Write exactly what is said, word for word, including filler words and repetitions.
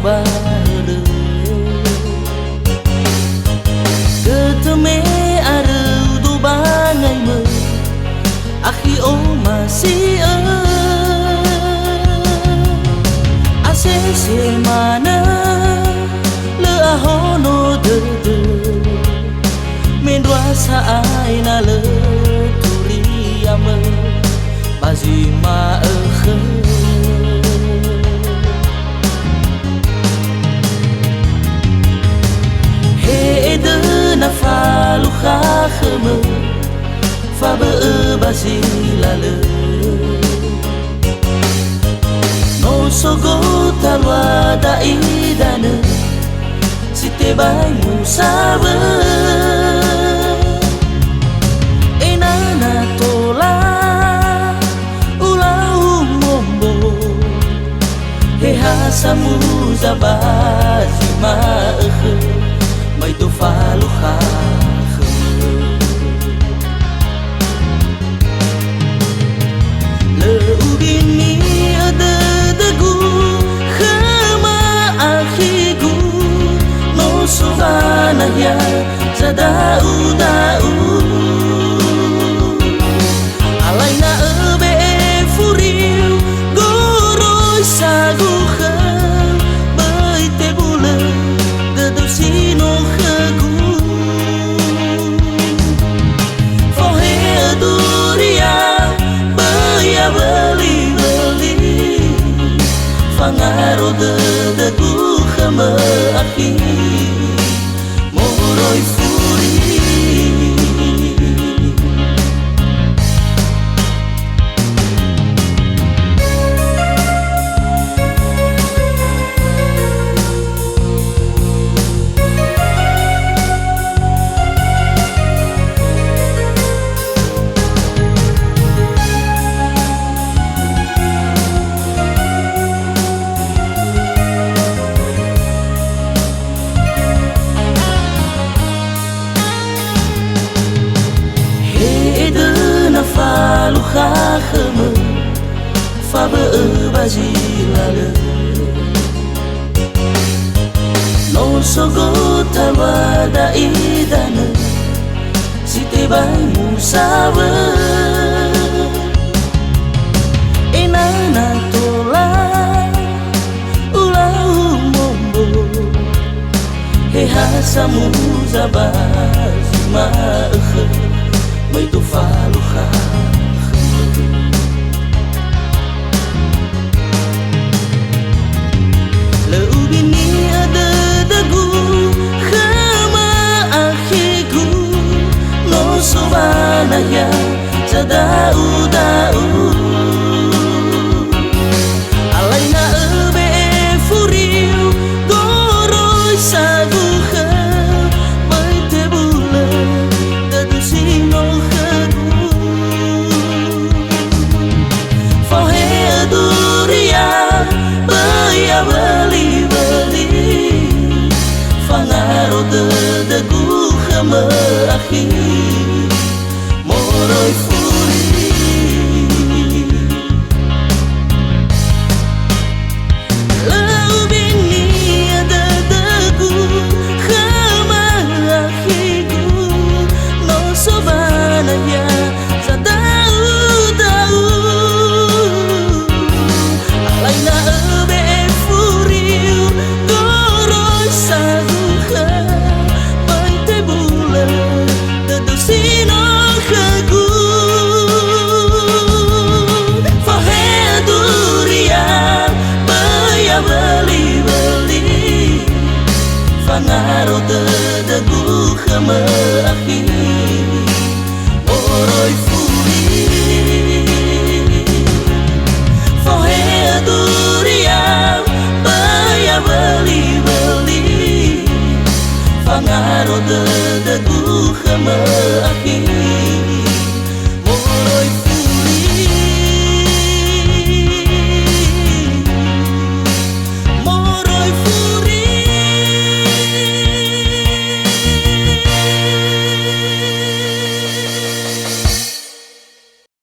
ba hölö. Götö me aröu do bangai mö, akhi omasi'ö. Asese manö, lö ahono dödö. Mendrua sa'ae na lö turia mö ba zi ma'ökhö. He edöna falukha khömö, fabö'ö ba zi lalö. No so gota lua da'idanö, si tebai musawö. Enana tola ulau mombo, he ha samuza ba zi ma'ökhö, mai to falukha khömö. Lö ubini'ö dödögu khöma akhigu, no so wanahia zada'u-da'u. Alai na öbe'e furiu, goroi sagu khöu, böi tebulö dödöu si no khögu. Fohe'ö duria, böi awöli-wöli. Fangaro dödögu khömö akhi, moroi furi. He edöna falukha khömö, fabö'ö ba zi lalö. No so gota lua da'idanö, si tebai musawö. Enana tola ulau mombo, he ha samuza ba zi ma'ökhö, möi to falukha khömö. Lö ubini'ö dödögu khöma akhigu, no so wanahia zada'u-da'u. Alai na öbe'e furiu, goroi sagu khöu, böi tebulö dödöu si no khögu. Fohe'ö duria, böi awöli-wöli. Fangaro dödögu khömö akhi, moroi furi. Lö ubini'ö dödögu khöma akhigu, no so wanahia zada'u-da'u. Alai na öbe'e furiu, goroi sagu khöu, böi tebulö dödöu si no khögu. Fohe'ö duria, böi awöli-wöli. Fangaro dödögu khömö